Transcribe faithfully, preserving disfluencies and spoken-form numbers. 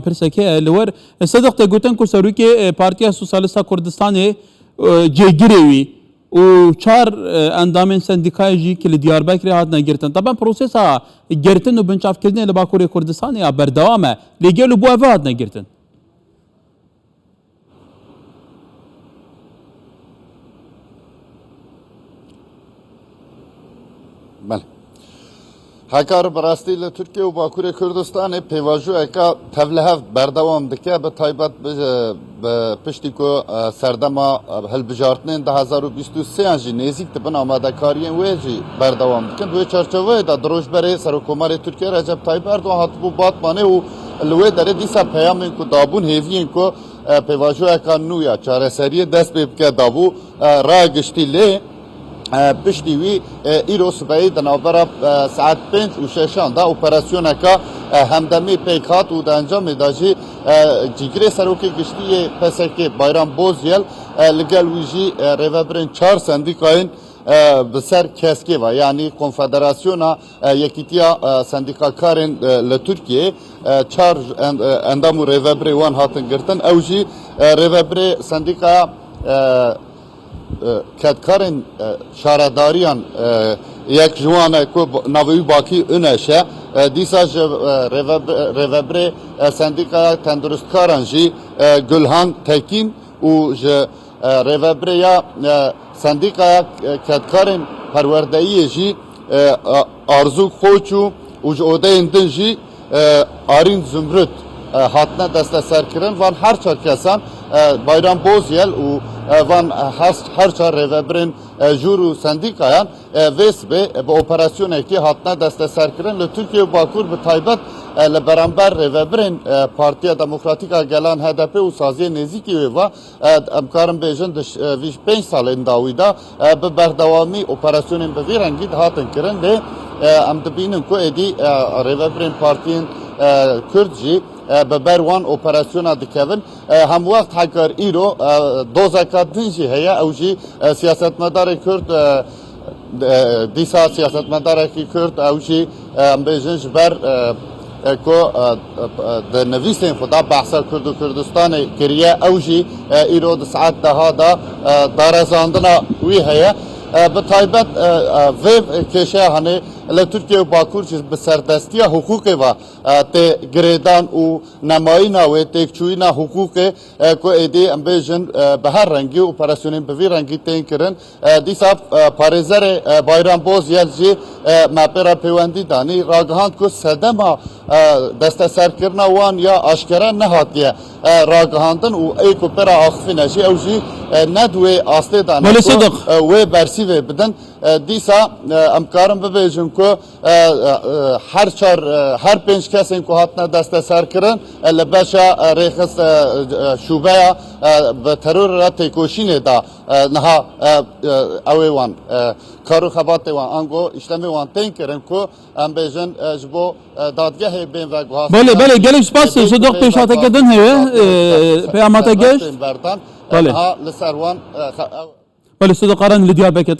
Pirseke li wer, e, Sedeq te gotin ku serokê, e, Partiya Sosyalista Kurdistanê, e, cêgirê wî û çar, e, endamên sendîkayê jî ki li Diyarbekirê hatine girtin. Taban prosesa girtin û binçavkirinê li Bakurê Kurdistanê ya berdewam e. Lê gelo bo eve hatine girtin? Belê. Hekar bi rastî li Tirkiye û Bakurê Kurdistanê pêvajoyeka tevlihev berdewam dike, bi taybet bi, bi piştî ku, e, serdema, e, hilbijartinên du hezar û bîst û sê an jî nêzîk dibin, amadekariyên wê jî berdewam dikin. Di wê çarçoveyê de di rojberê Serokkomarê Tirkiye Recep Tayyip Erdogan hatibû Batmanê û li wê derê dîsa peyamên ku dabûn, hêviyên ku, e, pêvajoyeka nû ya çareseriyê dest pê bike dabû, e, raya giştî lê, e, piştî wî, e, îro sibehî di navbera, e, saet pênc û şeşan de operasyoneka, e, hemdemî pêk hat û di encamê de jî, e, cîgirê serokê giştî yê P S K Bayram Bozyel, e, li gel wî jî, e, rêvebirên çar sendîkayên, e, bi ser keskê ve, yanî Konfederasyona, e, Yekîtiya, e, Sendîkakarên, e, li Tirkiyeyê, e, çar en-, e, endam û rêvebirê wan hatin girtin. Ew jî, e, rêvebirê sendîkaya, e, e, kedkarên, e, şaredariyan, e, yek ji wan e ku b-, navê wî Bakî Üneş e. E, dîsa ji, e, rêveb-, rêvebirê, e, sendîkaya tenduristkaran jî, e, Gulhan Tekîn û ji, e, rêvebirê ya, e, sendîkaya, e, kedkarên perwerdeyiyê jî, e, e, Arzu Koçu û ji odeyên din jî, e, Arîn Zumrut, e, hatine desteserkirin. Van her çar kesan, e, Bayram Bozyel û, e, van her, her çar rêvebirên, e, jûr û sendîkayan, e, vê sibê, e, bi operasyonekî hatine desteserkirin. Li Tirkiye û Bakur bi taybet, e, li beramber rêvebirên, e, Partiya Demokratîk a Gelan H D P û saziyê nêzîkî wê ve, e, em karin bêjin di ş-, e, vî pênc salên dawî de, e, bi berdewamî operasyonên bi vî rengî dihatin kirin. Lê, e, em dibînin ku êdî, e, rêvebirên partiyên, e, Kurd jî, e, bi ber wan operasyona dikevin. E, hemwext hekar îro, e, dozeka din jî heye, ew jî, e, siyasetmedarê Kurd, e, e, dîsa siyasetmedarekî Kurd, ew jî, e, em bêjin ji ber, e, e, ku, e, e, di nivîsên xwe de behsa Kurd û Kurdistanê kiriye, ew jî, e, îro di saet deha de, e, darezandina wî heye. E, bi taybet, e, e, vê kêşeya hanê li Tirkiye û Bakur jî bi serdestiya hiqûqê ve, e, tê girêdan û nemayîna wê, têkçûyîna hiqûqê, e, ku êdî em bêjin, e, bi her rengî operasyonên bi vî rengî tên kirin. E, dîsa, e, parêzerê, e, Bayram Bozyel jî, e, me pê re pêwendî danî, ragihand ku sedema, e, desteserkirina wan ya aşkere nehatiye, e, ragihandin û ê ku pê re axifîne jî ew jî, e, ne di wê astê de ne Belê ku, Sadiq. e, wê bersîvê bidin. E, dîsa, e, em karin bibêjin ku, e, e, e, her çar, e, her pênc kesên ku hatine desteserkirin, e, li beşa, e, rêxist, e, e, şûbeya, e, bi terorê re têkoşînê de, e, niha, e, e, ew ê wan, e, kar û xebatê wan, ango îşlemê wan tên kirin ku em bêjin, e, ji bo, e, dadgehê bên veguhastin. Belê, belê, gelek spas, Ê, Sadiq, pêşhateke din heye, e, peyama te geşt. Berdan, e, Belê. Niha li ser wan, e, xe-, ew Belê, Sadiq Aran li Diyarbekir.